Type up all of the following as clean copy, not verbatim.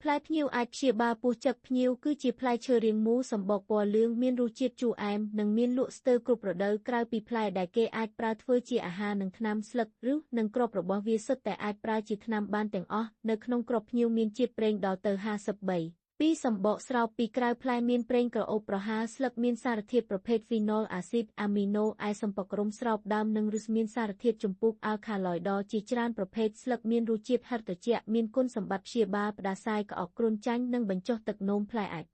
ផ្លែភ្ញៀវអាចព្យាបាលពោះចឹកភ្ញៀវគឺជាផ្លែឈើរាងមូលសម្បកពណ៌លឿងមានរសជាតិជូរអែមនិងមានលក់ស្ទើរគ្រប់រដូវក្រៅពីផ្លែដែលគេអាចប្រើធ្វើជាអាហារនិងថ្នាំស្លឹកឬនិងគ្រាប់របស់វាសុទ្ធតែអាចប្រើជាថ្នាំបានទាំងអស់នៅក្នុងគ្រាប់ភ្ញៀវមានជាតិប្រេងដល់ទៅ53ពីសម្បកស្រោបពីក្រៅផ្លែមានប្រេងក្រអូបប្រហើរស្លឹកមានសារធាតុប្រភេទហ្វីណុលអាស៊ីតអាមីណូឯសម្បករំស្រោបដើមនិងឫសមានសារធាតុចម្ពុះអាល់ខាឡយដជាច្រើនប្រភេទស្លឹកមានរសជាតិហិរត្រជាក់មានគុណសម្បត្តិព្យាបាលផ្ដាសាយក្អកគ្រុនចាញ់និងបញ្ចុះទឹកនោមផ្លែអាច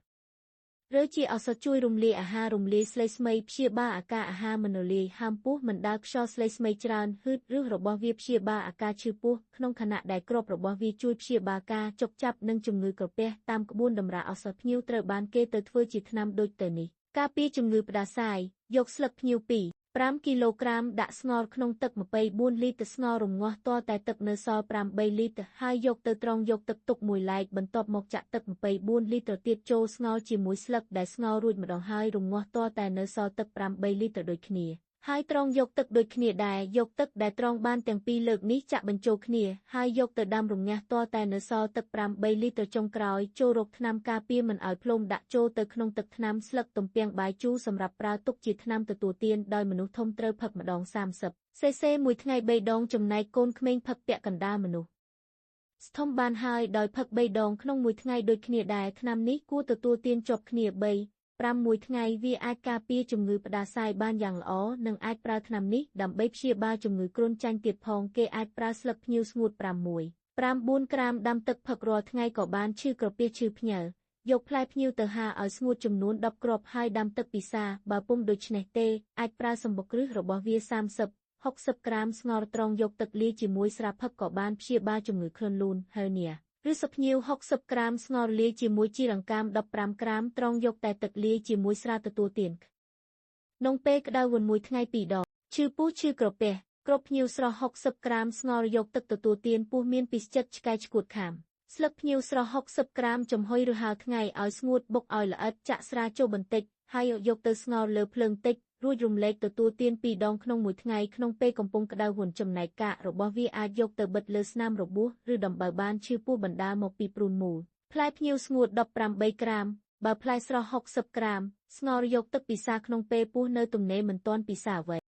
ឬជាឱសថជួយរំលាយអាហាររំលាយស្លេស្មីព្យាបាលអាការអាហារមិនរលាយហើមពោះមិនដើរខ្យល់ស្លេស្មីច្រើនហឺតឬរបស់វាព្យាបាលអាការឈឺពោះក្នុងខណៈដែលគ្រាប់របស់វាជួយព្យាបាលការចុកចាប់និងជំងឺក្រពះតាមក្បួនតម្រាឱសថភ្ញៀវត្រូវបានគេទៅធ្វើជាថ្នាំដូចទៅនេះការពារជំងឺផ្ដាសាយយកស្លឹកភ្ញៀវ2 5គីឡូក្រាមដាក់ស្ងោរក្នុងទឹក24លីត្រស្ងោររងាស់ទាល់តែទឹកនៅសល់8លីត្រហើយយកទៅត្រងយកទឹកទុកមួយឡែកបន្ទាប់មកចាក់ទឹក24លីត្រទៀតចូលស្ងោរជាមួយស្លឹកដែលស្ងោររួចម្ដងហើយរងាស់ទាល់តែនៅសល់ទឹក8លីត្រដូចគ្នាហើយត្រងយកទឹកដូចគ្នាដែរយកទឹកដែលត្រងបានទាំងពីរលើកនេះចាក់បញ្ចូលគ្នាហើយយកទៅដាំរងាស់ទាល់តែនៅសល់ទឹក8លីត្រចុងក្រោយចូលរកថ្នាំការពារមិនឲ្យផ្លុំដាក់ចូលទៅក្នុងទឹកថ្នាំស្លឹកទំពាំងបាយជូរសម្រាប់ប្រើទុកជាថ្នាំទទួលទានដោយមនុស្សធំត្រូវផឹកម្ដង30 cc មួយថ្ងៃ3ដងចំណែកកូនក្មេងផឹកពាក់កណ្ដាលមនុស្សស្ធំបានហើយដោយផឹក3ដងក្នុងមួយថ្ងៃដូចគ្នាដែរថ្នាំនេះគួរទទួលទានជាប់គ្នា3 5មួយថ្ងៃវាអាចការពារជំងឺផ្ដាសាយបានយ៉ាងល្អនិងអាចប្រើថ្នាំនេះដើម្បីព្យាបាលជំងឺគ្រុនចាញ់ទៀតផងគេអាចប្រើស្លឹកភ្ញៀវស្ងួត6 5 4ក្រាមដាំទឹកផឹករាល់ថ្ងៃក៏បានឈឺក្រពះឈឺភ្ញើយកផ្លែភ្ញៀវទៅហាឲ្យស្ងួតចំនួន10គ្រាប់ហើយដាំទឹកពិសាបើពុំដូច្នេះទេអាចប្រើសម្បុកគ្រឹះរបស់វា30 60ក្រាមស្ងោរត្រង់យកទឹកលាយជាមួយស្រាផឹកក៏បានព្យាបាលជំងឺគ្រុនលូនហើនីឬសភ្ញៀវ60ក្រាមស្ងោរលាយជាមួយជីរអង្កាម15ក្រាមត្រង់យកតែទឹកលាយជាមួយស្រាទទួលទានក្នុងពេលក្តៅវុនមួយថ្ងៃ2ដងឈឺពោះឈឺក្រពះគ្រាប់ភ្ញៀវស្រស់60ក្រាមស្ងោរយកទឹកទទួលទានពោះមានពិសចិត្តឆ្កែឆ្កួតខាំស្លឹកភ្ញៀវស្រស់60ក្រាមចំហុយឬហាលថ្ងៃឲ្យស្ងួតបុកឲ្យល្អិតចាក់ស្រាចូលបន្តិចហើយយកទៅស្ងោរលើភ្លើងតិចរួចរំលែកទទួលទាន2ដងក្នុងមួយថ្ងៃក្នុងពេលកំពុងក្តៅហួនចំណែកកាករបស់វាអាចយកទៅបិទលើស្នាមរបួសឬដំបៅបានឈឺពោះបណ្ដាលមកពីព្រូនមូលផ្លែភ្ញៀវស្ងួត18ក្រាមបើផ្លែស្រស់60ក្រាមស្ងោរយកទឹកពិសាក្នុងពេលពោះនៅទំនេរមិនទាន់ពិសាអ្វី។